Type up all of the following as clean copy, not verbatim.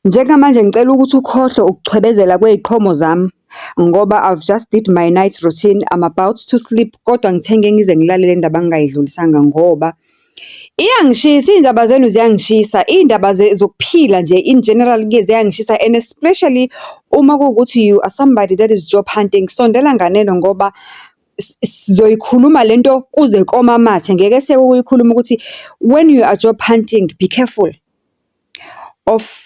Njengamanje ngicela ukuthi ukhohlwe ukuchwebezela kwey'qhomo zami, ngoba I've just did my night routine, I'm about to sleep. Kodwa ngithe ngeke ngize ngilale le ndaba ngingayidlulisanga ngoba iyangishisa, iy'ndaba zenu ziyangishisa. Iy'ndaba zokuphila nje in general-ke ziyangishisa and especially uma kuwukuthi you are somebody that is job hunting, sondela nganeno ngoba sizoyikhuluma lento kuze kome amathe. Ngeke siyeke ukuyikhuluma ukuthi when you are job hunting, be careful of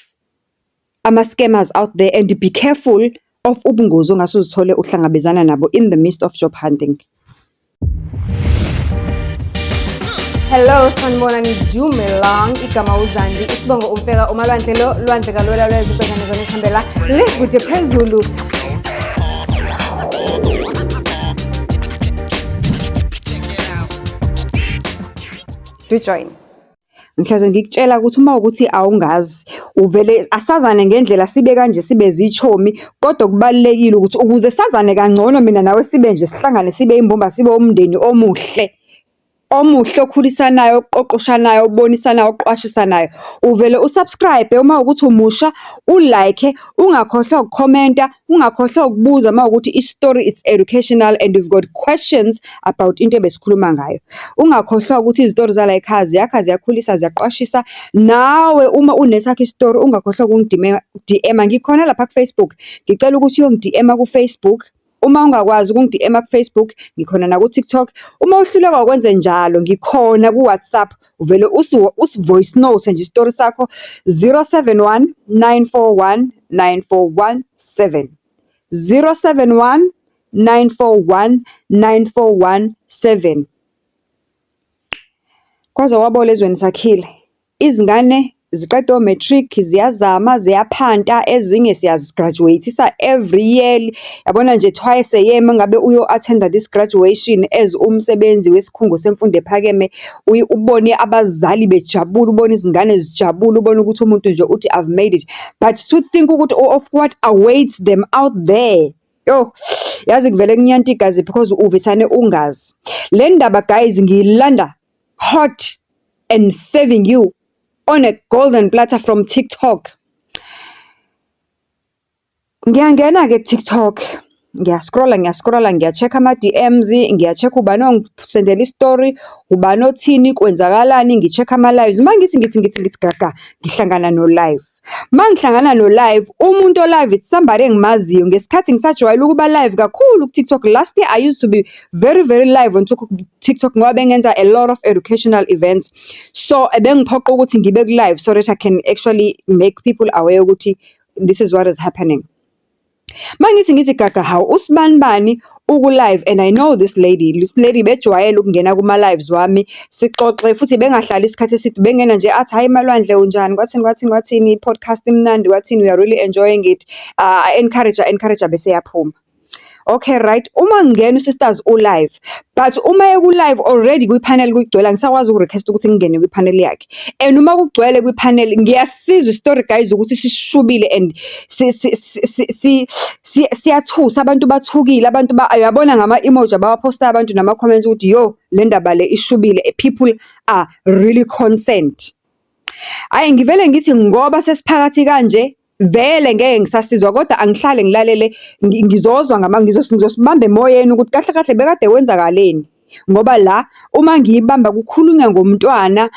ama-scammers out there and be careful of ubungozi ongase uzithole uhlangabezana nabo in the midst of job hunting. Hello, sanibonani, dumelang, igama uZandi, isibongo uMfeka, umalwandle lo, lwandle kalwela lwezwe ubhekane zona esihambela le kude phezulu. Do join. Ngihleze ngikutshela ukuthi uma kuwukuthi awungazi, uvele asazane ngendlela sibe kanje sibe zishomi, kodwa kubalulekile ukuthi ukuze sazane kangcono mina nawe sibe nje sihlangane sibe imbumba sibe umndeni omuhle. Omuhle okhulisanayo, oqoqoshanayo, obonisanayo, oqwashisanayo. Uvele u-subscribe uma kuwukuthi umusha, u-like, ungakhohlwa ukukhomenta, ungakhohlwa ukubuza uma kuwukuthi i-story it's educational and you've got questions about into ebesikhuluma ngayo. Ungakhohlwa ukuthi izitori zala ekhaya ziyakha, ziyakhulisa, ziyaqwashisa. Nawe uma unesakho isitori ungakhohlwa ukungi-DM-a. Ngikhona lapha ku-Facebook, ngicela ukuthi uyongi-DM-a ku-Facebook. Uma ungakwazi ukungi-DM-a ku-Facebook, ngikhona naku-TikTok. Uma uhluleka ukwenze njalo, ngikhona ku-WhatsApp. Uvele usi-voice note nje isitori sakho, 071 941 9417. 071 941 9417. Kwaze kwabola ezweni sakhile. Izingane ziqeda o-matric, ziyazama, ziyaphanta, ezinye siyazi-graduate-isa every year. Yabona nje twice a year uma ngabe uyo-attend-a this graduation as umsebenzi wesikhungo semfundo ephakeme, uye ubone abazali bejabula, ubone izingane zijabule, ubone ukuthi umuntu nje uthi I've made it. But to think ukuthi of what awaits them out there. Yo, yazi kuvele kunyanta igazi because uvesane ungazi. Le ndaba guys ngiyilanda hot and serving you on a golden platter from TikTok. Ngiyangena-ke ku-TikTok, ngiya-scroll-a, ngiya-scroll-a, ngiya-check-a ama-D_Ms, ngiya-check-a ubani ongisendela isitori, ubani othini, kwenzakalani, ngi-check-a ama-lives. Uma ngithi ngithi ngithi ngithi gaga, ngihlangana no-live. Uma ngihlangana no-live, umuntu o-live it's somebody engimaziyo. Ngesikhathi ngisajwayele ukuba live kakhulu ku-TikTok. Last year I used to be very, very live on TikTok ngoba bengenza a lot of educational events. So, ebengiphoqa ukuthi ngibe ku-live so that I can actually make people aware ukuthi this is what is happening. Uma ngithi ngithi gaga, hawu usibanibani uku-live and I know this lady. This lady bejwayele ukungena kuma-lives wami, sixoxe futhi bengahlali isikhathi eside, bengena nje athi, hhayi Malwandle unjani, kwathini kwathini kwathini, i-podcast imnandi, kwathini, we are really enjoying it. A-encourage, a-encourage bese eyaphuma. Okay, right. Uma ngingena u-sisters u-live, but uma eku-live already kwi-panel kugcwele, angisakwazi uku-request ukuthi ngingene kwi-panel yakhe. And uma kugcwele kwi-panel, ngiyasizwa isitori guys ukuthi sishubile and siyathusa, abantu bathukile, abantu uyabona ngama-emoji abawaphostayo abantu nama-comments ukuthi yo, le ndaba le ishubile, people are really concerned. Hhayi ngivele ngithi ngoba sesiphakathi kanje, vele ngeke ngisasizwa kodwa angihlale ngilalele, ngizozwa ngizosibamba emoyeni ukuthi kahle kahle bekade kwenzakaleni. Ngoba la uma ngiyibamba kukhulunywa ngomntwana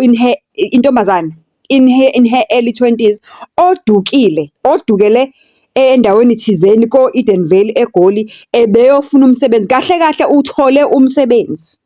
in her, intombazane, in her early twenties, odukile, odukele endaweni thizeni ko-Edenvale eGoli, ebeyofuna umsebenzi. Kahle kahle uthole umsebenzi.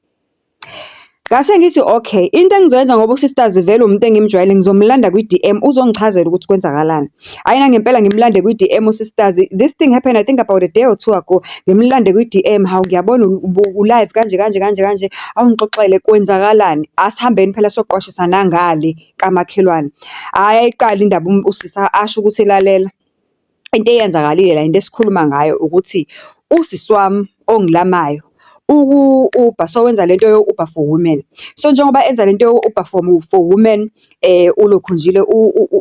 Ngase ngithi okay, into engizoyenza ngoba u-sisters vele umuntu engimjwayele, ngizomlanda kwi-D_M uzongichazela ukuthi kwenzakalani. Hhayi nangempela ngimlande kwi-D_M u-sisters. This thing happened I think about a day or two ago. Ngimlande kwi-D_M, hawu ngiyabona u-live kanje kanje kanje kanje, awungixoxele kwenzakalani. Asihambeni phela siyoqwashisa nangale kamakhelwane. Hhayi ayiqale indaba usisi asho ukuthi lalela, into eyenzakalile la, into esikhuluma ngayo ukuthi usisi wami ongilamayo Uku-Uber, so wenza lento yo-Uber for women. So, njengoba enza lento yo-Uber for women, ulokhunjile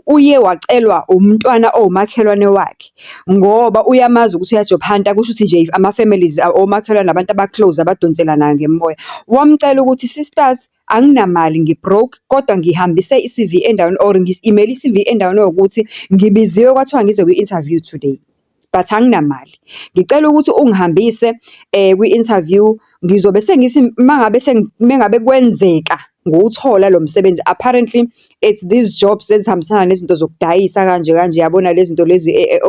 uye wacelwa umntwana owumakhelwane wakhe, ngoba uyamazi ukuthi uya-job hunt-a, kusho ukuthi nje ama-families omakhelwane abantu aba-close abadonselanayo ngemimoya. Wamcela ukuthi, sisters anginamali ngi-broke, kodwa ngihambise i-CV endaweni or ngi-imeyile i-CV endaweni ewukuthi ngibiziwe kwathiwa ngize kwi-interview today, but anginamali. Ngicela ukuthi ungihambise kwi-interview, ngizobe sengithi uma ngabe uma ngabe kwenzeka ngiwuthola lo msebenzi. Apparently, it's these jobs ezihambisana nezinto zokudayisa kanje kanje, yabona lezi zinto lezi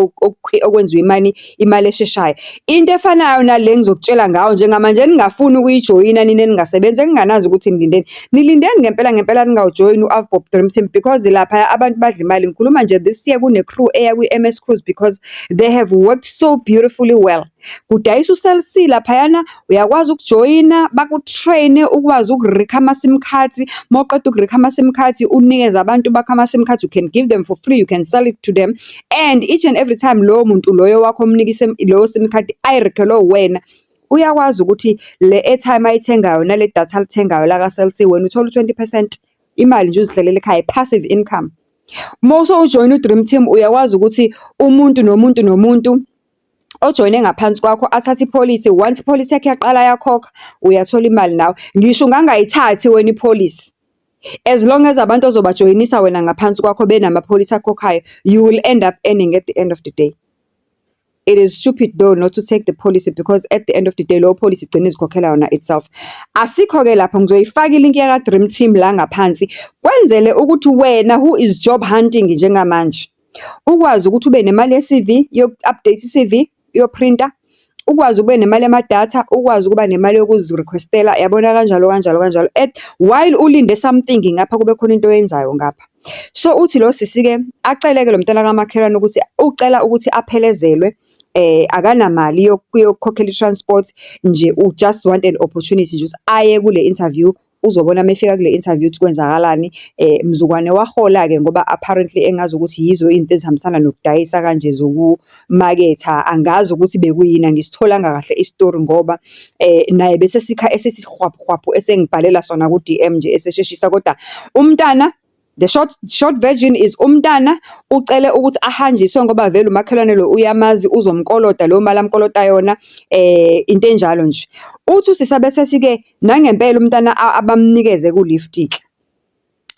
okwenziwa imali, imali esheshayo. Into efanayo nale engizokutshela ngayo njengamanje eningafuni ukuyijoyina nina eningasebenzi, enginganazi ukuthi nilindeni. Nilindeni ngempela ngempela ningawujoyini u-Avbob Dream Team because laphaya abantu badla imali. Ngikhuluma nje this year kune-crew eya kwi-MS Cruise because they have worked so beautifully well. Kudayisa u-Cell C laphayana, uyakwazi ukujoyina, baku-train-e ukwazi ukurikha ama-sim cards. Uma uqeda ukurikha ama-sim cards, unikeze abantu bakho ama-sim cards, you can give them for free, you can sell it to them. And each and every time lowo muntu loyo wakho omnika leyo sim card ayirikhelwe uwena, uyakwazi ukuthi le airtime ayithengayo nale datha alithengayo laka-Cell C, wena uthola u-20 percent. Imali nje uzihlalele ekhaya, passive income. Uma usewujoyina u-Dream Team, uyakwazi ukuthi umuntu nomuntu nomuntu ojoyine ngaphansi kwakho athathe ipholisi, once ipholisi yakhe yaqala yakhokha, uyathola imali nawe. Ngisho ungangayithathi wena ipholisi, as long as abantu ozobajoyinisa wena ngaphansi kwakho benamapholisi akhokhayo, you will end up earning at the end of the day. It is stupid though not to take the policy because at the end of the day, leyo policy igcina izikhokhela yona itself. Asikho-ke lapho, ngizoyifaka ilinki yaka-Dream Team la ngaphansi, kwenzele ukuthi wena who is job hunting njengamanje, ukwazi ukuthi ube nemali ye-CV, yoku-update i-CV, yophrinta, ukwazi ube nemali yamadatha, ukwazi ukuba nemali yokuzi-request-ela, yabona kanjalo kanjalo kanjalo. While ulinde something ngapha kube khona into oyenzayo ngapha. So, uthi lo sisi-ke, acele-ke lo mntwana kamakhelwane ukuthi ucela ukuthi aphelezelwe, akanamali yokukhokhela i-transport nje, u-just want an opportunity nje ukuthi aye kule interview, uzobona uma efika kule interview ukuthi kwenzakalani. Mzukwane wahola-ke ngoba apparently engazi ukuthi yizo izinto ezihambisana nokudayisa kanje zokumaketha. Angazi ukuthi bekuyini, angisitholanga kahle isitori ngoba naye bese sikha esethi hwaphu hwaphu esengibhalela sona ku-DM nje esesheshisa, kodwa umntana, the short version is umntana ucele ukuthi ahanjiswe ngoba vele umakhelwane lo uyamazi, uzomkoloda leyo mali amkolota yona, into enjalo nje. Uthi usisi abesethi-ke nangempela umntana abamnikeze ku-lift-ke.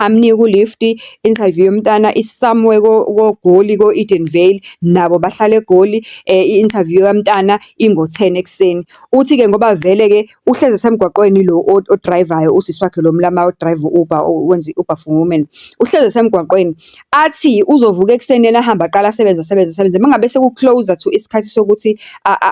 Amnike u-lift, interview yomntana is-somewhere koGoli, ko-Edenvale, nabo bahlala eGoli, i-interview yomntana ingo-10 ekuseni. Uthi-ke ngoba vele-ke uhlezi esemgwaqweni lo o-drive-ayo, usisi wakhe lo mlama o-drive u-Uber, owenza i-Uber for women, uhlezi esemgwaqweni. Athi uzovuka ekuseni yena ahambe aqale asebenze, asebenze, asebenze. Uma ngabe seku-closer to isikhathi sokuthi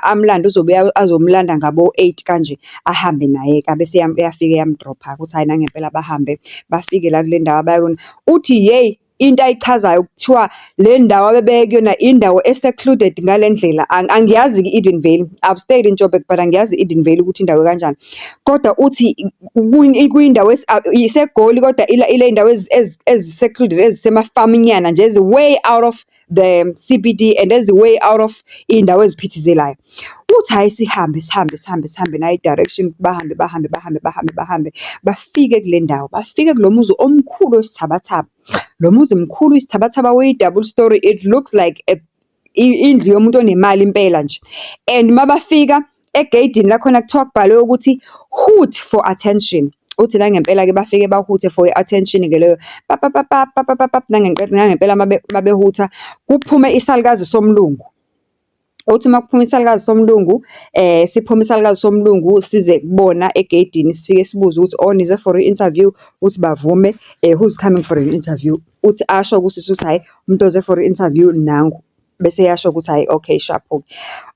amlande, uzobuya azomlanda ngabo-8 kanje, ahambe naye-ke, abese eyafika eyam-drop-a. Ukuthi hhayi nangempela bahambe bafike la kule ndawo abaya kuyona. Uthi yeyi, into ayichazayo kuthiwa le ndawo abebeye kuyona indawo e-secluded ngale ndlela. Angiyazi-ke i-Edenvale, I've stayed in Joburg but angiyazi i-Edenvale ukuthi indawo ekanjani. Kodwa uthi kuyindawo iseGoli kodwa ile y'ndawo ezi-secluded, ezisemafaminyana nje, ezi-way out of the CBD and ezi-way out of iy'ndawo eziphithizelayo. Uthi hhayi sihambe, sihambe, sihambe, sihambe nayi i-direction, bahambe, bahambe, bahambe, bahambe, bahambe, bafike kule ndawo, bafike kulo muzi omkhulu wesithabathaba. Lo muzi mkhulu isithabathaba uyi-double storey, it looks like indlu yomuntu onemali impela nje. And uma bafika egeyidini lakhona kuthiwa kubhalwe ukuthi, hoot for attention. Uthi nangempela-ke bafike bahuthe for i-attention-ke leyo, pa pa pa pa pa pa pa pa, nangempela uma behutha, kuphume isalukazi somlungu. Uthi uma kuphuma isalukazi somlungu, siphume isalukazi somlungu size kubona egeyidini, sifike sibuze ukuthi, oh nize for i-interview? Uthi bavume, who's coming for an interview? Uthi asho usisi ukuthi hhayi, umuntu oze for i-interview nangu. Bese eyasho ukuthi hhayi, okay sharp-ke.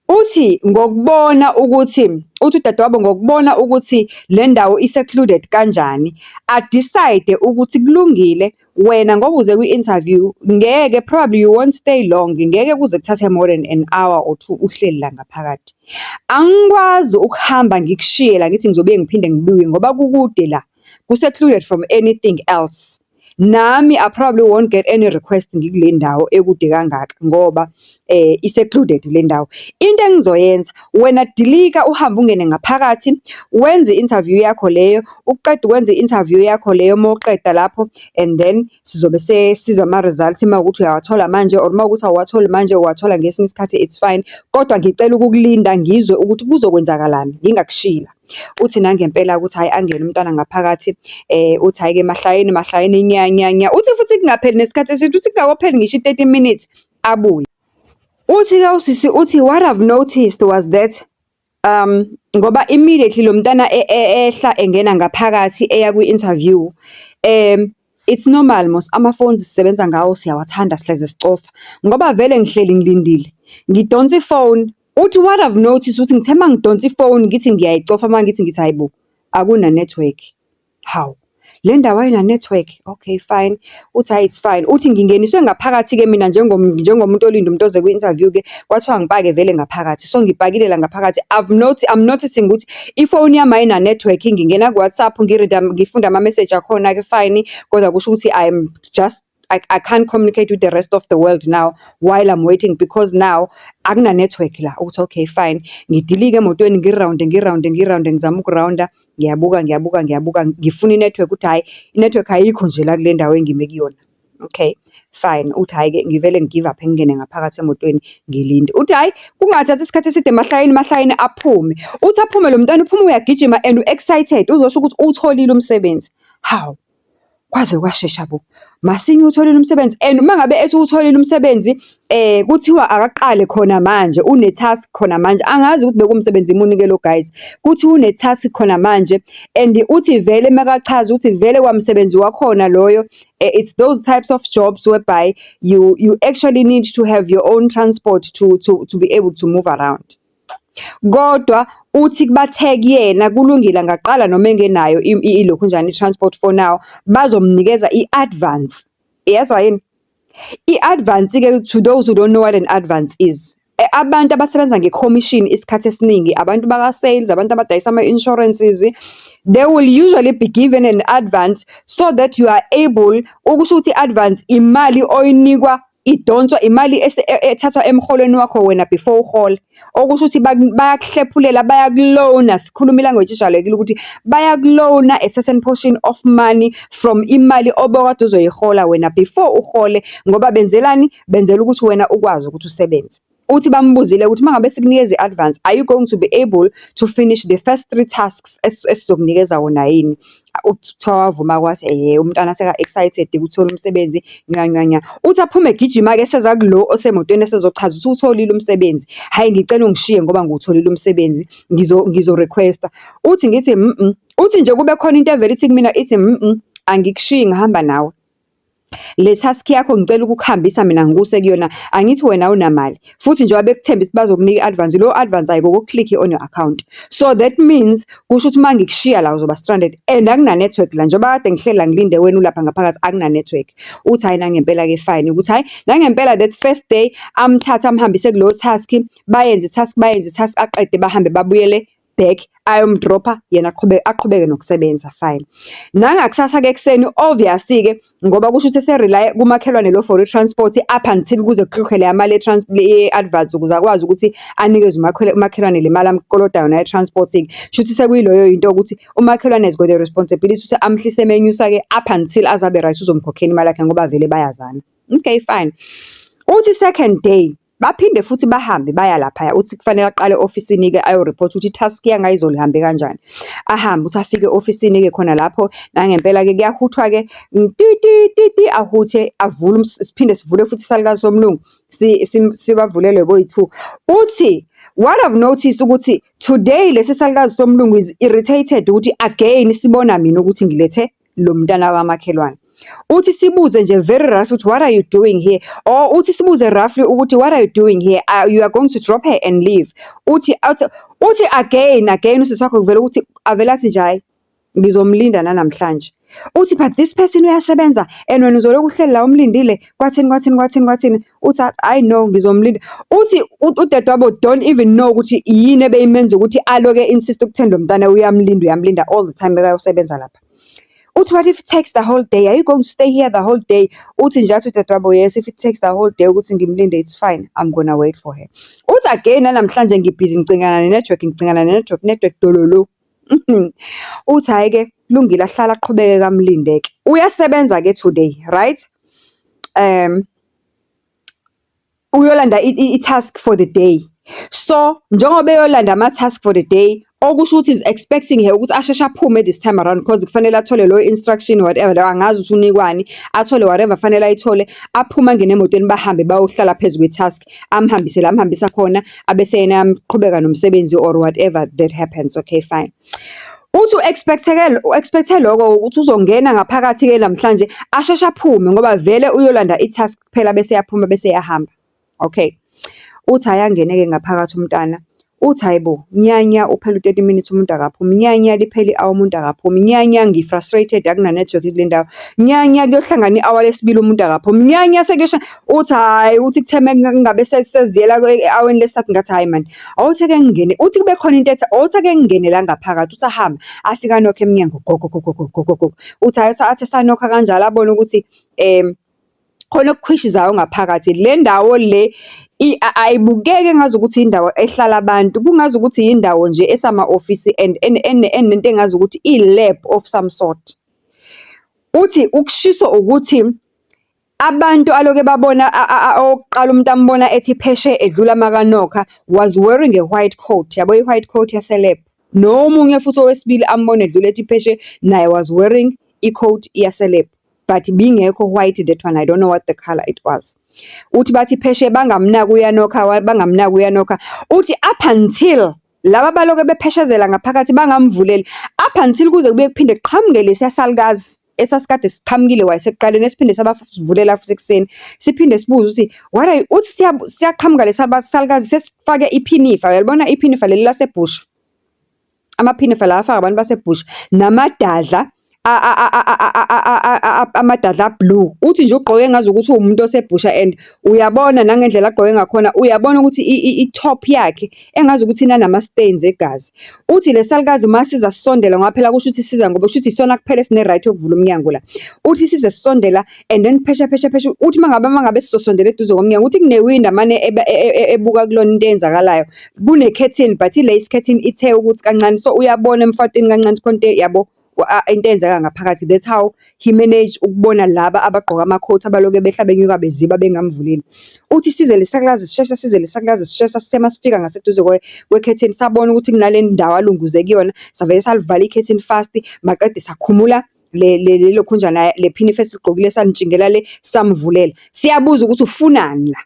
Uthi ngokubona ukuthi, uthi udadewabo ngokubona ukuthi le ndawo i-secluded kanjani, a-decide ukuthi kulungile wena ngoba uze kwi-interview, ngeke probably you won't stay long, ngeke kuze kuthathe more than an hour or two uhleli la ngaphakathi. Angikwazi ukuhamba ngikushiye la ngithi ngizobuye ngiphinde ngibuye ngoba kukude la, ku-secluded from anything else. Nami I probably won't get any request ngikule ndawo ekude kangaka ngoba i-secluded le ndawo. Into engizoyenza, wena dilika uhambe ungene ngaphakathi, wenze i-interview yakho leyo, uqede ukwenza i-interview yakho leyo, uma uqeda lapho and then sizobe sesizwa ama-results uma kuwukuthi uyawathola manje or uma kuwukuthi awuwatholi manje, uwathola ngesinye isikhathi it's fine. Kodwa ngicela ukukulinda ngizwe ukuthi kuzokwenzakalani, ngingakushiyi la. Uthi nangempela ukuthi hhayi angene umntwana ngaphakathi, uthi hhayi-ke mahlayeni mahlayeni nya nya nya. Uthi futhi kungapheli nesikhathi eside, uthi kungakapheli ngisho i-30 minutes, abuye. Uthi-ke usisi uthi, what I've noticed was that, ngoba immediately lo mntana ehla engena ngaphakathi eya kwi-interview, it's normal mos, ama-phones sisebenza ngawo, siyawathanda, sihleze sicofa. Ngoba vele ngihleli ngilindile, ngidonsa ifoni. Uthi what I've noticed ukuthi ngithe uma ngidonsa ifoni ngithi ngiyayicofa, uma ngithi ngithi hhayi bo, akuna-network. Hawu, le ndawo ayina-network? Okay, fine. Uthi hhayi it's fine. Uthi ngingeniswe ngaphakathi-ke mina njengomuntu olinda umuntu oze kwi-interview-ke, kwathiwa ngipake vele ngaphakathi. So, ngipakile la ngaphakathi. I'm noticing ukuthi ifoni yami ayina-network, ngingena ku-WhatsApp ngi-read-a, ngifunda ama-message akhona-ke fine, kodwa kusho ukuthi I'm just, I can't communicate with the rest of the world now while I'm waiting because now akuna-network la. Uthi okay fine, ngidilike emotweni ngi-round-e, ngi-round-e, ngi-round-e, ngizama uku-round-a, ngiyabuka, ngiyabuka, ngiyabuka, ngifuna i-network ukuthi hhayi, i-network ayikho nje la kule ndawo engime kuyona. Okay, fine. Uthi hhayi-ke ngivele ngi-give up-e ngingene ngaphakathi emotweni ngilinde. Uthi hhayi, kungathathi isikhathi eside mahlayini mahlayini aphume. Uthi aphume lo mntwana uphume uyagijima and u-excited, uzosho ukuthi uwutholile umsebenzi. Hawu, kwaze kwashesha bo! Masinya uwutholile umsebenzi and uma ngabe ethi uwutholile umsebenzi, kuthiwa akaqale khona manje, une-task khona manje. Angazi ukuthi bekuwumsebenzi muni-ke lo guys. Kuthiwa une-task khona manje and uthi vele makachaza uthi vele kwamsebenzi wakhona loyo, it's those types of jobs whereby you actually need to have your own transport to be able to move around. Kodwa uthi bathe kuyena kulungile angaqala noma engenayo ilokhunjana i-transport for now, bazomnikeza i-advance. Uyezwa yini? I-advance-ke, to those who don't know what an advance is, abantu abasebenza nge-commission isikhathi esiningi, abantu baka-sales, abantu abadayisa ama-insurances, they will usually be given an advance so that you are able, okusho ukuthi i-advance imali oyinikwa, idonswa imali ethathwa emholweni wakho wena before uhole. Okusho ukuthi bayakuhlephulela, bayaku-loan-a, sikhuluma i-language ejwayelekile ukuthi bayaku-loan-a a certain portion of money from imali obokade uzoyihola wena before uhole, ngoba benzelani? Benzela ukuthi wena ukwazi ukuthi usebenze. Uthi bambuzile ukuthi uma ngabe sikunikeza i-advance, are you going to be able to finish the first three tasks esizokunikeza wona yini? Kuthiwa wavuma wathi ehhe, umntwana seka-excited ukuthola umsebenzi, nya nya nya. Uthi aphume egijima-ke eseza kulo osemotweni esezochaza ukuthi uwutholile umsebenzi. Hhayi, ngicela ungishiye ngoba ngiwutholile umsebenzi, ngizo-request-a. Uthi ngithi uthi nje kube khona into evele ithi kumina ithi angikushiyi, ngihamba nawe. Le task yakho ngicela ukukuhambisa mina ngikuse kuyona, angithi wena awunamali, futhi njengoba bekuthembisa ukuthi bazokunika i-advance, leyo advance ayikoku-click-i on your account. So that means, kusho ukuthi uma ngikushiya la uzoba stranded and akuna-network la, njengoba kade ngihleli la ngilinde wena ulapha ngaphakathi akuna-network. Uthi hhayi nangempela-ke fine, ukuthi hhayi nangempela that first day amthathe amhambise kuleyo task, bayenze i-task, bayenze i-task, aqede bahambe babuyele back, ayom-drop-a yena aqhubeke nokusebenza, fine. Nangakusasa-ke ekuseni, obvious-ke ngoba kusho ukuthi ese-rely-a kumakhelwane lo for i-transport up until kuze kukhokhwe leya mali ye-advance ukuze akwazi ukuthi anikeze umakhelwane le mali amkoloda yona ye-transport-ke. Kushuthi sekuyileyo into yokuthi umakhelwane has got the responsibility ukuthi amhlise emenyusa-ke up until aze abe right, uzomkhokhela imali yakhe ngoba vele bayazana. Okay, fine. Uthi second day, baphinde futhi bahambe baya laphaya, uthi kufanele aqale e-ofisini-ke ayo-report-a ukuthi i-task yangayizolo ihambe kanjani. Ahambe uthi afike e-ofisini-ke khona lapho, nangempela-ke kuyahuthwa-ke, ti ti ti ti, ahuthe avule, siphinde sivule futhi isalukazi somlungu, sibavulele boyi-two. Uthi, what I've noticed ukuthi today lesi salukazi somlungu is irritated ukuthi again sibona mina ukuthi ngilethe lo mntana kamakhelwane. Uthi sibuze nje very roughly ukuthi, "What are you doing here?" Or uthi sibuze roughly ukuthi, "What are you doing here? You are going to drop her and leave." Uthi again, again usisi wakho kuvele ukuthi avele athi nje, hhayi, ngizomlinda nanamhlanje. Uthi, but this person uyasebenza and wena uzolokhu uhleli la umlindile, kwathini, kwathini, kwathini, kwathini. Uthi hhayi no, ngizomlinda. Uthi udadewabo don't even know ukuthi yini ebeyimenza ukuthi aloke e-insist-a ukutheni lo mntana uyamlinda, uyamlinda all the time mekayosebenza lapha. Uthi, "What if it takes the whole day? Are you going to stay here the whole day?" Uthi nje, athi udadewabo, "Yes, if it takes the whole day ukuthi ngimlinde, it's fine. I'm gonna wait for her." Uthi again nanamhlanje ngibhizi ngicingana ne-network, ngicingana ne-network, network dololo. Uthi hhayi-ke kulungile, ahlale aqhubeke amlinde-ke. Uyasebenza-ke today, right? Uyolanda i-task for the day. So, njengoba eyolanda ama-task for the day, okusho ukuthi is expecting her ukuthi asheshe aphume this time around because kufanele athole loyo instruction, whatever, angazi ukuthi unikwani, athole whatever fanele ayithole, aphume angene emotweni, bahambe bayohlala phezu kwe-task, amhambise la amhambisa khona, abese yena ayaqhubeka nomsebenzi or whatever that happens. Okay, fine. Uthi u-expect-e u-expect-e lokho ukuthi uzongena ngaphakathi-ke namhlanje, asheshe aphume ngoba vele uyolanda i-task kuphela bese eyaphuma bese eyahamba. Okay. Uthi hhayi, angene-ke ngaphakathi umntana. Uthi hhayi bo, nya uphela u-30 minutes, umuntu akaphumi, nya nya liphele i-hour, umuntu akaphumi, nya nya ngi-frustrated, akuna-network kule ndawo, nya nya kuyohlangana i-hour lesibili, umuntu akaphumi, nya nya uthi hhayi, uthi kuthe mengabe seziyela e-aweni lesithathu, ngathi hhayi mani, awuthi ake ngingene, uthi kube khona into ethi awuthi ake ngingene la ngaphakathi. Uthi ahambe afike anokhe emnyango, gogo gogo gogo gogo. Uthi hhayi, athi esanokha kanjalo abone ukuthi khona okukhwishizayo ngaphakathi. Le ndawo le ayibukeki engazukuthi indawo ehlala abantu, kungazukuthi indawo nje esama-ofisi and enento engazukuthi i-lab of some sort. Uthi ukushiswa ukuthi abantu aloke babona, owokuqala umuntu ambona ethi pheshe edlula makanokha was wearing a white coat, yabo i-white coat yase-lab. Nomunye futhi owesibili ambone edlula ethi pheshe, naye was wearing i-coat yase-lab, but bingekho white that one, I don't know what the colour it was. Uthi bathi pheshe bangamnaki, uyanokha, bangamnaki, uyanokha. Uthi up until laba baloke bepheshezela ngaphakathi bangamvuleli, up until kuze kubuye kuphinde kuqhamuke lesiya salukazi esasikade siqhamukile wayesekuqaleni, esiphinde sabavulela futhi ekuseni, siphinde sibuze ukuthi what are you, uthi siyaqhamuka lesi salukazi sesifake iphinifa, uyalibona iphinifa leli lasebhusha? Amaphinifa la afakwa abantu basebhusha, namadadla amadadla a-blue. Uthi nje ugqoke ngazukuthi uwumuntu osebhusha and uyabona nangendlela agqoke ngakhona, uyabona ukuthi i-top yakhe engazukuthi inanama-stains egazi. Uthi le salukazi masiza sisondela, ngoba phela kusho ukuthi siza ngoba kusho ukuthi isona kuphela esine-right yokuvula umnyango la. Uthi size sisondela and then phesha phesha phesha, uthi uma ngabe sizosondela eduze komnyango, uthi kunewindi amane ebuka kulona into eyenzakalayo. Kune-curtain but i-lace curtain ithe ukuthi kancane, so uyabona emfatweni kancane khona into yabo into eyenzeka ngaphakathi. That's how he managed ukubona laba abagqoke ama-coat abaloke behla benyuka beziba bengamvuleli. Uthi size le salukazi sisheshe, size le salukazi sisheshe, sithe masifika ngaseduze kwekhethini, sabona ukuthi kunale ndawo alunguze kuyona, savele salivala ikhethini fast, maqede sakhumula le lokhunjana le phinifa esigqokile, santshingela le, samvulela. Siyabuza ukuthi ufunani la?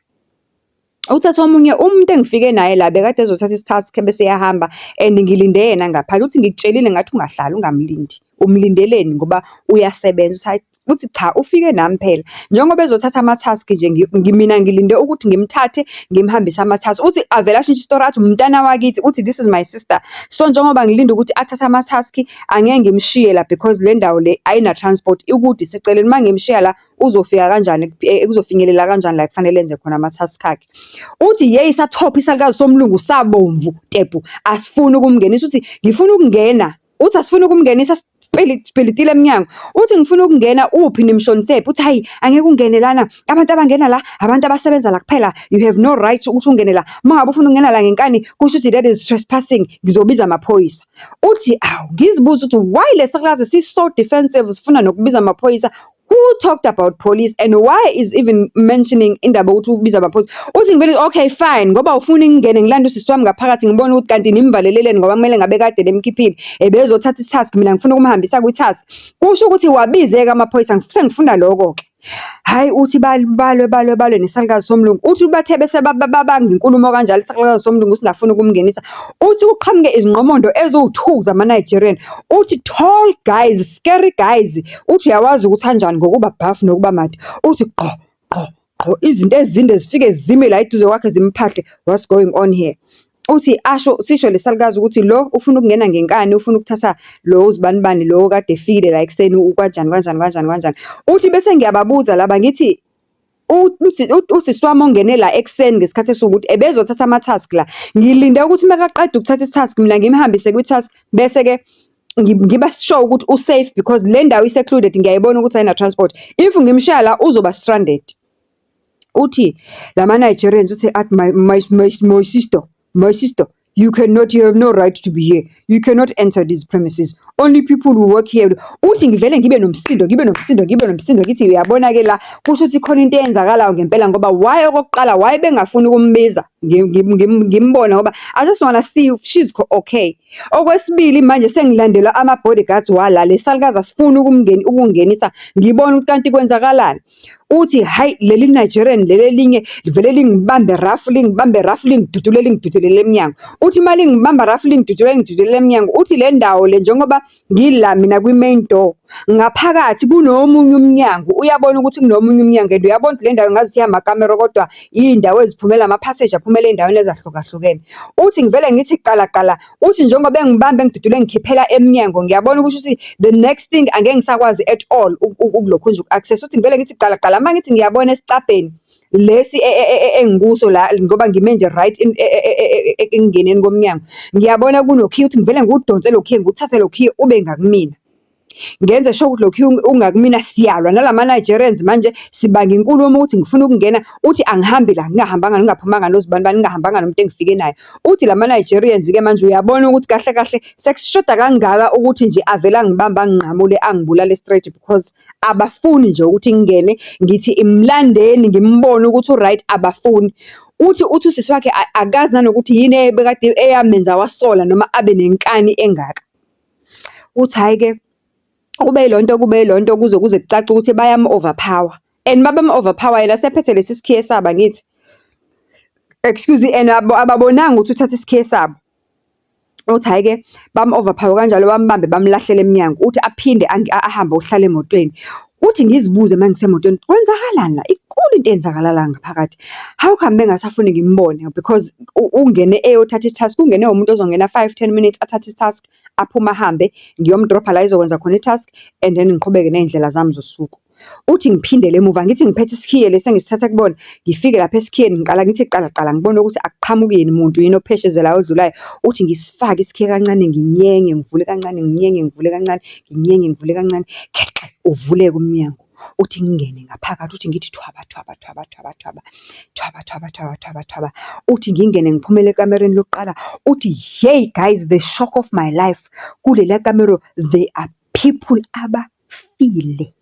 Uthathe omunye umuntu engifike naye la bekade ezothatha i-task bese eyahamba and ngilinde yena ngaphandle. Uthi ngikutshelile ngathi ungahlali ungamlindi, umlindeleni ngoba uyasebenza? Uthi hhayi, uthi cha, ufike nami phela. Njengoba ezothatha ama-task nje, mina ngilinde ukuthi ngimthathe ngimhambise ama-task. Uthi avele ashintshe isitori athi umntana wakithi, uthi, "This is my sister. So njengoba ngilinde ukuthi athathe ama-task, angeke ngimshiye la because le ndawo le ayina-transport, ikude, iseceleni. Uma ngimshiya la uzofika kanjani, uzofinyelela kanjani la kufanele enze khona ama-task akhe?" Uthi yeyi, sathopha isalukazi somlungu sabomvu tebhu, asifuni ukumngenisa. Uthi ngifuna ukungena, uthi asifuni ukumngenisa, sipilitile emnyango. Uthi ngifuna ukungena, uphi, nimshonisephi? Uthi hhayi, angeke ungene lana, abantu abangena la abantu abasebenza la kuphela, you have no right ukuthi ungene la. Uma ngabe ufuna ukungena la ngenkani, kusho ukuthi that is trespassing, ngizobiza amaphoyisa. Uthi awu, ngizibuza ukuthi why le salukazi si-so defensive, sifuna nokubiza amaphoyisa? Who talked about police and why is even mentioning indaba yokuthi ubiza amaphoyisa? Uthi ngivele, okay fine, ngoba ufuna ngingene ngilande usisi wami ngaphakathi, ngibone ukuthi kanti nimvaleleleni, ngoba kumele ngabe kade nemkhiphile, ebezothatha i-task, mina ngifuna ukumhambisa kwi-task. Kusho ukuthi wabize-ke amaphoyisa, sengifuna lokho-ke. Hhayi, uthi balwe balwe balwe nesalukazi somlungu. Uthi bathe bese babanga inkulumo kanjalo, isalukazi somlungu singafuni ukumngenisa. Uthi kuqhamuke izingqomondo eziwu-two zama-Nigerian. Uthi tall guys, scary guys. Uthi uyawazi ukuthi anjani ngokuba buff nokuba made. Uthi gqo gqo gqo, izinto ezinde zifike zime la eduze kwakhe zimphahle. "What's going on here?" Uthi asho, sisho lesalukazi ukuthi lo ufuna ukungena ngenkani, ufuna ukuthatha lo uzibanibani lo kade efikile la ekuseni, kanjani kanjani kanjani kanjani. Uthi bese ngiyababuza laba, ngithi usisi wami ongene la ekuseni ngesikhathi esiwukuthi ebezothatha ama-task la. Ngilinde ukuthi makaqeda ukuthatha i-task mina ngimhambise kwi-task bese-ke Ngiba sure ukuthi u-safe because le ndawo i-secluded, ngiyayibona ukuthi ayina-transport. If ngimshiya la uzoba stranded. Uthi lama-Nigerians, uthi athi, My sister, my sister, you cannot, you have no right to be here. You cannot enter these premises. Only people who work here." Uthi ngivele ngibe nomsindo, ngibe nomsindo, ngibe nomsindo, ngithi uyabona-ke la, kusho ukuthi khona into eyenzakalayo ngempela ngoba why okokuqala, why bengafuni ukumbiza ngimbone ngoba I just wanna see if she's okay. Okwesibili, manje sengilandelwa ama-bodyguards wala, le salukazi asifuni ukungingenisa, ngibone ukuthi kanti kwenzakalani. Uthi hhayi, leli Nigerian leli elinye livele lingibambe rough, lingibambe rough, lingidudule, lingidudulele emnyango. Uthi uma lingibamba rough, lingidudule, lingidudulele emnyango, uthi le ndawo le, njengoba ngila mina kwi-main door, ngaphakathi kunomunye umnyango, uyabona ukuthi kunomunye umnyango and uyabona ukuthi le ndawo ngazuthi iyamakamero kodwa iy'ndawo eziphumela ama-passage aphumela ey'ndaweni ezahlukahlukene. Uthi ngivele ngithi qala qala, uthi njengoba engibamba engidudula engikhiphela emnyango, ngiyabona ukuthi ukuthi the next thing angeke ngisakwazi at all ukulokhunja uku-access. Uthi ngivele ngithi qala qala, uma ngithi ngiyabona esicabheni lesi engikuso la, ngoba ngime nje right ekungeneni komnyango, ngiyabona kunokhiye. Uthi ngivele ngiwudonse lo khiye, ngiwuthathe lo khiye ube ngakumina. Ngenze sure ukuthi lo khiye ungakumina, siyalwa nalama-Nigerians manje, sibanga inkulumo ukuthi ngifuna ukungena. Uthi angihambi la ngingahambanga, ngingaphumanga nozibanibani, ngingahambanga nomuntu engifike naye. Uthi lama-Nigerians-ke manje uyabona ukuthi kahle kahle sekushoda kangaka ukuthi nje avele angibambe, anginqamule, angibulale straight because abafuni nje ukuthi ngingene, ngithi mlandeni ngimbone ukuthi u-right, abafuni. Uthi usisi wakhe akazi nanokuthi yini ebekade eyamenza wasola noma abe nenkani engaka. Uthi hhayi-ke, kube yilonto, kube yilonto, kuze kucace ukuthi bayam-overpower and uma bam-overpower yena sephethe lesi sikhiye sabo, angithi? Excuse, and ababonanga ukuthi uthathe isikhiye sabo. Uthi hhayi-ke, bam-overpower kanjalo, bambambe, bamlahlele emnyango. Uthi aphinde ahambe ayohlala emotweni. Uthi ngizibuze uma ngisemotweni, kwenzakalani la? Inkulu into eyenzakala la ngaphakathi. How come bengasafuni ngimbone? Because ungene eyothatha i-task, ungene umuntu ozongena 5, 10 minutes, athathe i-task, aphume ahambe, ngiyomdropha la ezokwenza khona i-task and then ngiqhubeke ney'ndlela zami zosuku. Uthi ngiphindele emuva, ngithi ngiphethe isikhiye lesi engisithatha kubona, ngifike lapha esikhiyeni, ngiqala ngithi qala qala ngibone ukuthi akuqhamuki yini muntu yini opheshezelayo odlulayo. Uthi ngisifake isikhiye kancane, nginyenye ngivule kancane, nginyenye ngivule kancane, nginyenye ngivule kancane, khexe uvuleke umnyango. Uthi ngingene ngaphakathi, uthi ngithi thwaba thwaba thwaba thwaba thwaba, thwaba thwaba thwaba thwaba thwaba. Uthi ngingene ngiphumele ekamereni lokuqala. Uthi hey guys, the shock of my life, kuleliya kamero there are people abafile.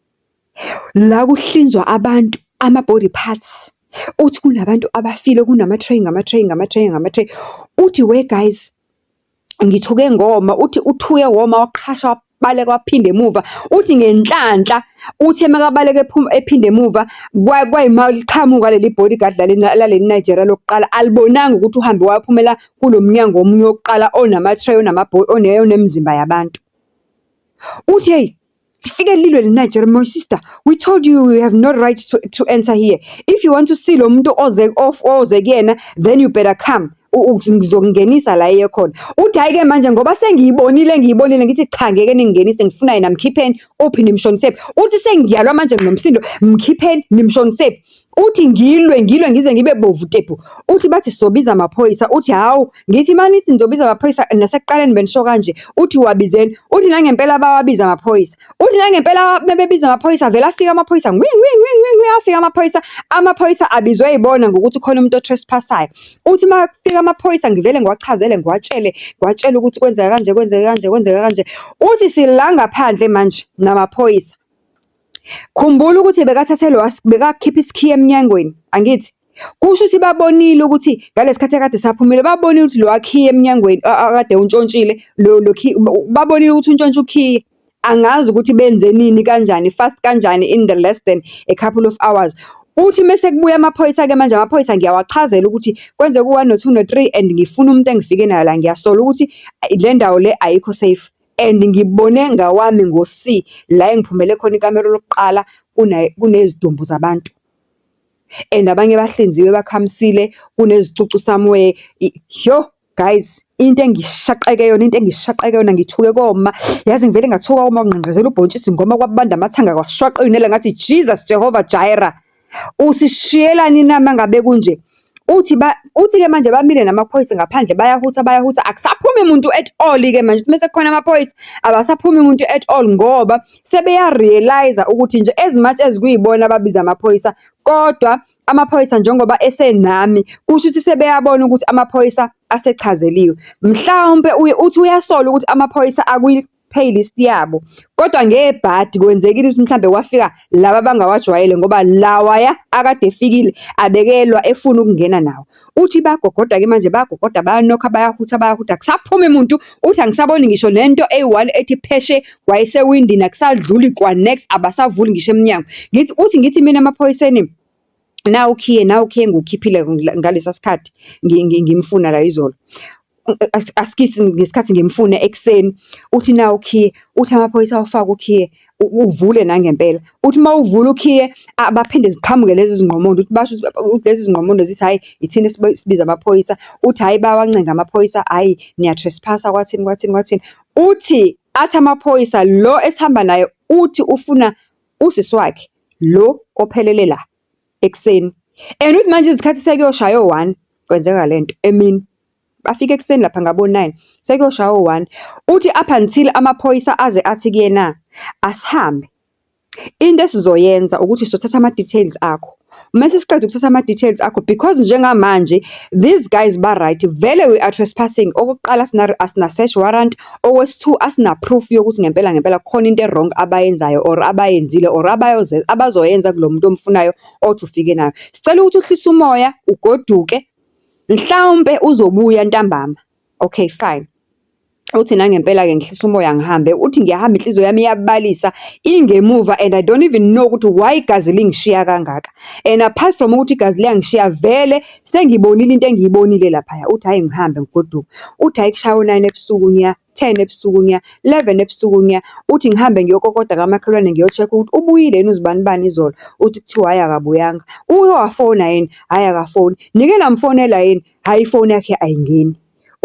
La kuhlinzwa abantu ama-body parts. Uthi kunabantu abafile, kunama-tray, ngama-tray, ngama-tray, ngama-tray. Uthi we guys, ngithuke ngoma, uthi uthuke woma, waqhasha, wabaleka, waphinda emuva. Uthi ngenhlanhla, uthe makabaleka ephuma ephinda emuva, kwayima liqhamuka leli bodyguard laleli Nigeria lokuqala, alibonanga ukuthi uhambe waphumela kulo mnyango omunye wokuqala onama-tray, onemizimba yabantu. Uthi hey, lifike lilwe le Nigeria, "My sister, we told you you have no right to enter here. If you want to see lo muntu oze off oze kuyena, then you better come. Ngizokungenisa la eye khona." Uthi hhayi-ke manje ngoba sengiyibonile, ngiyibonile, ngithi cha, ngeke ningingenise, ngifuna yena, mkhipheni, uphi, nimshonisephi? Uthi sengiyalwa manje nginomsindo, mkhipheni, nimshonisephi? Uthi ngilwe, ngilwe ngize ngibe bovu tephu. Uthi bathi sizobiza amaphoyisa. Uthi hawu, ngithi uma nithi nizobiza amaphoyisa, nasekuqaleni benisho kanje. Uthi wabizeni. Uthi nangempela bawabiza amaphoyisa. Uthi nangempela mebebiza amaphoyisa, vele afika amaphoyisa, ngwi ngwi ngwi ngwi ngwi, afika amaphoyisa. Amaphoyisa abizwe yibona ngokuthi khona umuntu o-trespass-ayo. Uthi uma kufika amaphoyisa ngivele ngiwachazele, ngiwatshele, ngiwatshele ukuthi kwenzeka kanje, kwenzeka kanje, kwenzeka kanje. Uthi sila ngaphandle manje namaphoyisa. Khumbula ukuthi bekathathe lo bekakhipha isikhiye emnyangweni, angithi? Kusho ukuthi babonile ukuthi ngalesi khathi ekade saphumile, babonile ukuthi lo wakhiye emnyangweni akade ewuntshontshile, lo khiye, babonile ukuthi untshontshe ukhiye. Angazi ukuthi benze nini, kanjani, fast kanjani, in the less than a couple of hours. Uthi mese kubuya amaphoyisa-ke manje, amaphoyisa ngiyawachazela ukuthi kwenzeka u-one no-two no-three and ngifuna umuntu engifike naye la, ngiyasola ukuthi le ndawo le ayikho safe. And ngibone ngawami ngo-C la engiphumele khona ikamero lokuqala kunezidumbu zabantu. And abanye bahlinziwe, bakhamisile, kunezicucu somewhere. Yo guys, into engishaqeke yona, into engishaqeke yona, ngithuke koma. Yazi ngivele ngathuka koma, kungqengqezela ubhontshisi ngoma, kwabanda amathanga, kwashwaqa iy'nwele, ngathi Jesus Jehovah Jireh. Usishiyelani na uma ngabe kunje? Uthi uthi-ke manje bamile namaphoyisa ngaphandle bayahutha bayahutha, akusaphumi muntu at all-ke manje. Ukuthi mese kukhona amaphoyisa, abasaphumi muntu at all ngoba sebeya-realise-a ukuthi nje as much as kuyibona ababiza amaphoyisa, kodwa amaphoyisa njengoba esenami, kusho ukuthi sebeyabona ukuthi amaphoyisa asechazeliwe. Mhlawumpe uthi uyasola ukuthi amaphoyisa akwi-playlist yabo, kodwa ngebhadi kwenzekile ukuthi mhlambe kwafika laba abangawajwayele ngoba lawaya akade efikile abekelwa efuna ukungena nawo. Uthi bayagogoda-ke manje bayagogoda, bayanokha, bayahutha, bayahutha, akusaphumi muntu. Uthi angisaboni ngisho nento eyi-one ethi pheshe kwayisewindini, akusadluli kwa-niks, abasavuli ngisho emnyango. Ngithi, uthi ngithi mina emaphoyiseni, nawu ukhiye, nawu ukhiye engiwukhiphile ngalesa sikhathi ngimfuna la izolo. Askies ngesikhathi ngimfuna ekuseni, uthi nawu ukhiye, uthi amaphoyisa awufake ukhiye, uvule nangempela. Uthi uma uvula ukhiye, baphinde ziqhamuke lezi zingqomondo, uthi basho ukuthi lezi zingqomondo zithi hhayi, ithina esibiza amaphoyisa. Uthi hhayi bayawancenga amaphoyisa, hhayi niya-trespass-a kwathini kwathini kwathini. Uthi athi amaphoyisa lo esihamba naye uthi ufuna usisi wakhe lo ophelele la ekuseni. And uthi manje izikhathi sekuyoshaya o-one kwenzeka lento emini. Bafika ekuseni lapha ngabo-nine, sekuyoshaya o-one. Uthi up until amaphoyisa aze athi kuyena, asihambe. Into esizoyenza ukuthi sothatha ama-details akho. Mese siqeda ukuthatha ama-details akho, because njengamanje these guys ba-right, vele we are trespassing. Okokuqala asina search warrant. Okwesi-two, asina proof yokuthi ngempela ngempela kukhona into e-wrong abayenzayo or abayenzile or abazoyenza kulo muntu omfunayo othi ufike nayo. Sicela ukuthi uhlise umoya, ugoduke, mhlawumpe uzobuya ntambama. Okay, fine. Uthi nangempela-ke ngihlise umoya ngihambe. Uthi ngiyahamba inhliziyo yami iyabalisa ingemuva and I don't even know ukuthi why igazi lingishiya kangaka. And apart from ukuthi igazi liyangishiya, vele sengibonile into engiyibonile laphaya. Uthi hhayi ngihambe ngigoduke. Uthi hhayi kushaya o-9 ebusuku nya, 10 ebusuku nya, 11 ebusuku nya. Uthi ngihambe ngiyokokoda kamakhelwane ngiyo-check-a ukuthi ubuyile yini uzibani bani izolo. Uthi kuthiwa hhayi akabuyanga. Uke wafona yini? Hhayi akafoni. Nike namfonela yini? Hhayi ifoni yakhe ayingeni.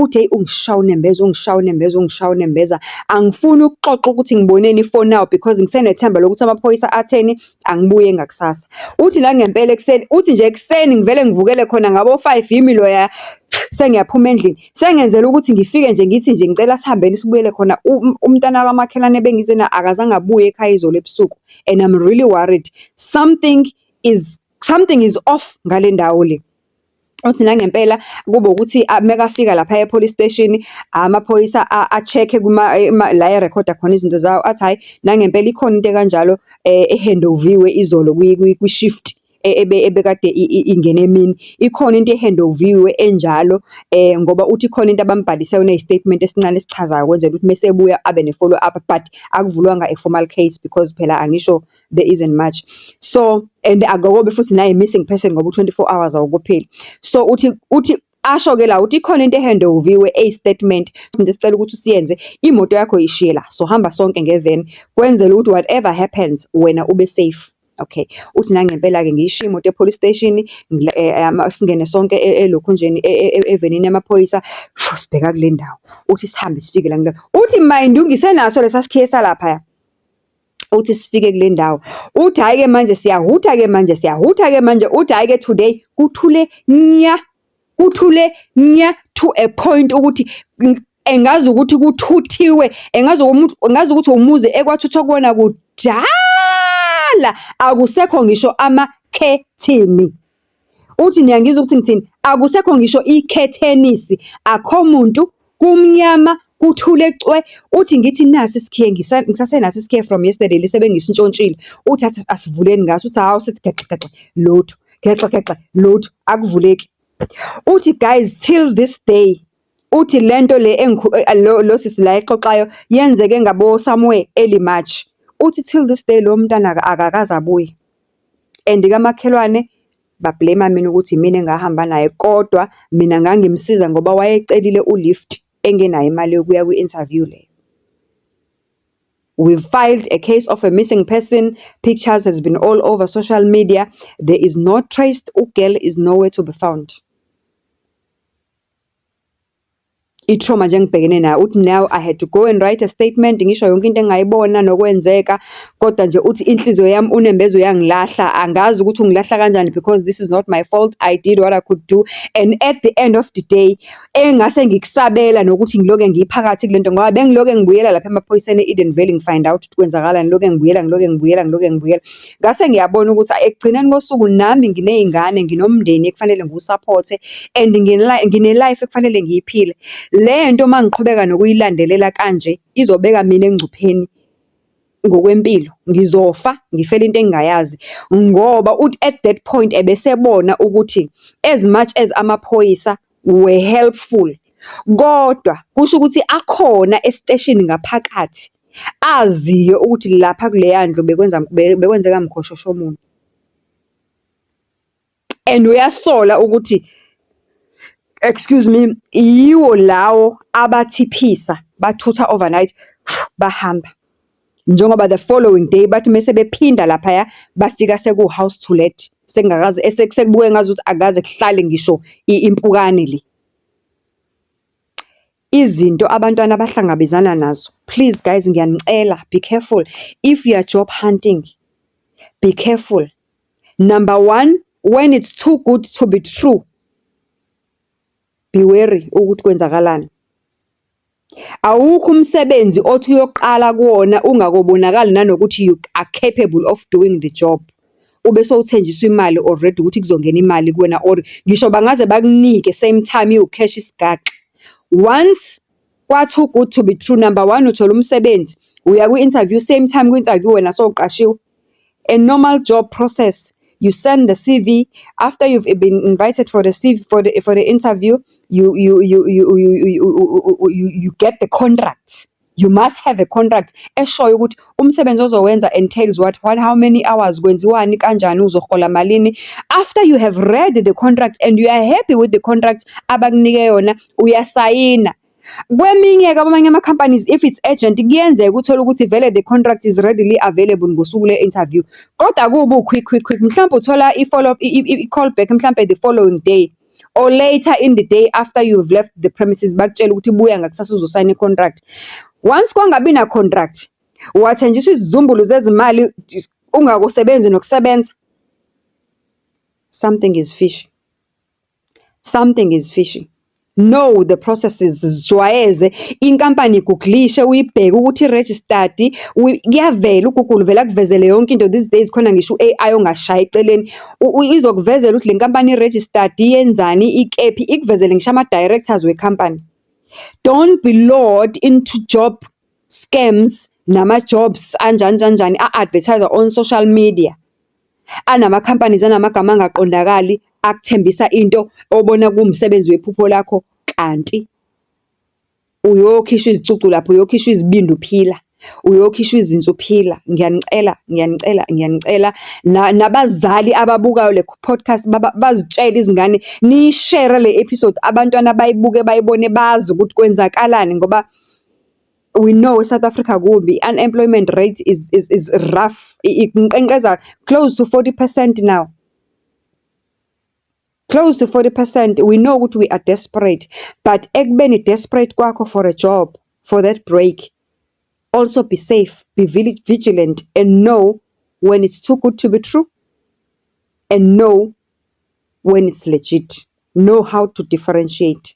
Uthi hheyi ungishaya unembeza, ungishaya unembeza, ungishaya unembeza. Angifuni ukuxoxa ukuthi ngiboneni for now because ngisenethemba lokuthi amaphoyisa atheni, angibuye ngakusasa. Uthi nangempela ekuseni, uthi nje ekuseni ngivele ngivukele khona ngabo-5 yimi loya, sengiyaphuma endlini. Sengenzela ukuthi ngifike nje ngithi nje ngicela sihambeni sibuyele khona. Umntana kamakhelwane ebengize naye akazange abuye ekhaya izolo ebusuku and I'm really worried. Something is off ngale ndawo le. Uthi nangempela kube ukuthi mekafika lapha e-police station, amaphoyisa a-check-e la erekhoda khona izinto zawo, athi hhayi nangempela ikhona into ekanjalo e-handover-iwe izolo kwi-shift ebekade ingene emini. Ikhona into e-handover-iwe enjalo ngoba uthi khona into abambhalise yona eyi-statement esincane esichazayo ukwenzela ukuthi mese ebuya abe ne-follow up, but akuvulwanga a formal case because phela angisho there isn't much. So, and akakobe futhi nayi-missing person ngoba u-24 hours awukupheli. So uthi asho-ke la ukuthi ikhona into e-handover-iwe eyi-statement, sicela ukuthi usiyenze, imoto yakho ishiye la, sohamba sonke ngeveni, kwenzela ukuthi whatever happens, wena ube safe. Okay, uthi nangempela-ke ngiyishiye imoto e-police station, singene sonke elokhunjeni evenini yamaphoyisa, sibheka kule ndawo. Uthi sihambe sifike la kule, uthi mind you ngisenaso lesa sikhiye salaphaya. Uthi sifike kule ndawo. Uthi hhayi-ke manje siyahutha-ke manje, siyahutha-ke manje, uthi hhayi-ke today kuthule nya, kuthule nya to a point ukuthi engazi ukuthi kuthuthiwe, engazi umuntu, engazi ukuthi umuzi ekwathuthwa kuwona kudala, akusekho ngisho amakhethini. Uthi niyangizwa ukuthi ngithini? Akusekho ngisho ikhethenisi, akho muntu, kumnyama, kuthule cwe. Uthi ngithi nasi isikhiye, ngisasenaso isikhiye from yesterday lesi ebengisintshontshile. Uthi athi asivuleni ngaso, uthi hawu sithi gexe gexe, lutho, gexe gexe, lutho, akuvuleki. Uthi guys, till this day, uthi lento le lo sisi la exoxayo yenzeke ngabo somewhere early March. Uthi till this day lo mntwana akakaze abuye. And kamakhelwane ba-blame mina ukuthi imina engahamba naye, kodwa mina ngangimsiza ngoba wayecelile u-lift engenayo imali yokuya kwi-interview leyo. We've filed a case of a missing person. Pictures has been all over social media. There is no trace. U-girl is nowhere to be found. I-trauma nje engibhekene nayo, uthi now I had to go and write a statement, ngisho yonke into engayibona nokwenzeka. Kodwa nje uthi inhliziyo yami unembeza uyangilahla, angazi ukuthi ungilahla kanjani because this is not my fault, I did what I could do. And at the end of the day, engase ngikusabela nokuthi ngiloke ngiphakathi kule nto ngoba bengiloke ngibuyela lapha emaphoyiseni e-Edenvale ngi-find out ukuthi kwenzakalani, ngiloke ngibuyela, ngiloke ngibuyela, ngiloke ngibuyela. Ngase ngiyabona ukuthi ekugcineni kosuku nami nginey'ngane, nginomndeni ekufanele ngiwu-support-e and ngine-life ekufanele ngiyiphile. Le nto uma ngiqhubeka nokuyilandelela kanje izobeka mina engcupheni ngokwempilo. Ngizofa, ngifele into engingayazi ngoba uthi at that point ebesebona ukuthi as much as amaphoyisa were helpful, kodwa kusho ukuthi akhona esiteshini ngaphakathi aziyo ukuthi lapha kuleya ndlu bekwenza bekwenzeka mkhoshosho muni. And uyasola ukuthi, excuse me, yiwo lawo abathiphisa bathutha overnight bahamba. Njengoba the following day bathi mese bephinda laphaya bafika seku-house to let, sekungakaze sekubukeka ngazuthi akukaze kuhlale ngisho impukane le. Izinto abantwana abahlangabezana nazo, please guys ngiyanicela, be careful. If you are job hunting, be careful. Number one, when it's too good to be true, be wary ukuthi kwenzakalani. Awukho umsebenzi othi uyoqala kuwona ungakobonakali nanokuthi you are capable of doing the job. Ube sowuthenjiswa imali already ukuthi kuzongena imali kuwena or ngisho bangaze bakunike same time iwu-cash isigaxa. Once kwa-too good to be true, number one, uthola umsebenzi, uya kwi-interview, same time kwi-interview wena sowuqashiwe. A normal job process, you send the C_V, after you've been invited for the C_V for the interview, you get the contract. You must have a contract eshoyo ukuthi umsebenzi ozowenza entails what, how many hours, kwenziwani, kanjani, uzohola malini. After you have read the contract and you are happy with the contract abakunike yona, uyasayina. Kweminye-ke kwamanye ama-companies, if it's urgent, kuyenzeka uthole ukuthi vele the contract is readily available ngosuku le-interview. Kodwa akubi quick quick quick, mhlawumbe uthola i-follow i-call back mhlampe the following day or later in the day after you've left the premises, bakutshele ukuthi buya ngakusasa uzosayina i-contract. Once kwangabi na-contract, wathenjiswa izizumbulu zezimali ungakusebenzi nokusebenza, something is fishy. Something is fishy. Know the processes, zijwayeze inkampani, i-google-ishe, uyibheke ukuthi i-registered, kuyavela u-Google vele akuvezele yonke into these days, khona ngisho u-A_I ongashaya eceleni, izokuvezela ukuthi le nkampani i-registered, iyenzani, ikephi, ikuvezele ngisho ama-directors we-company. Don't be lured into job scams nama-jobs anjani kanjani a-advertise-wa on social media. Anama-companies anamagama angaqondakali, akuthembisa into obona kuwumsebenzi wephupho lakho, kanti uyokhishwa izicucu lapho, uyokhishwa izibindi uphila, uyokhishwa izinso uphila. Ngiyanicela, ngiyanicela, ngiyanicela. Nabazali ababukayo le podcast bazitshele izingane, niyi-share le episode, abantwana bayibuke, bayibone, bazi ukuthi kwenzakalani ngoba we know e-South Africa kubi, unemployment rate is rough, inqenqeza close to 40% now. Close to 40%. We know ukuthi we are desperate, but ekubeni desperate kwakho for a job, for that break, also be safe, be vigilant and know when it's too good to be true and know when it's legit. Know how to differentiate.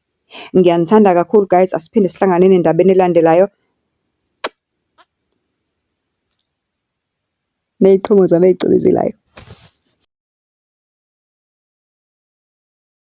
Ngiyanithanda kakhulu guys, asiphinde sihlanganeni endabeni elandelayo. Ney'qhumo zami ey'cwebezelayo.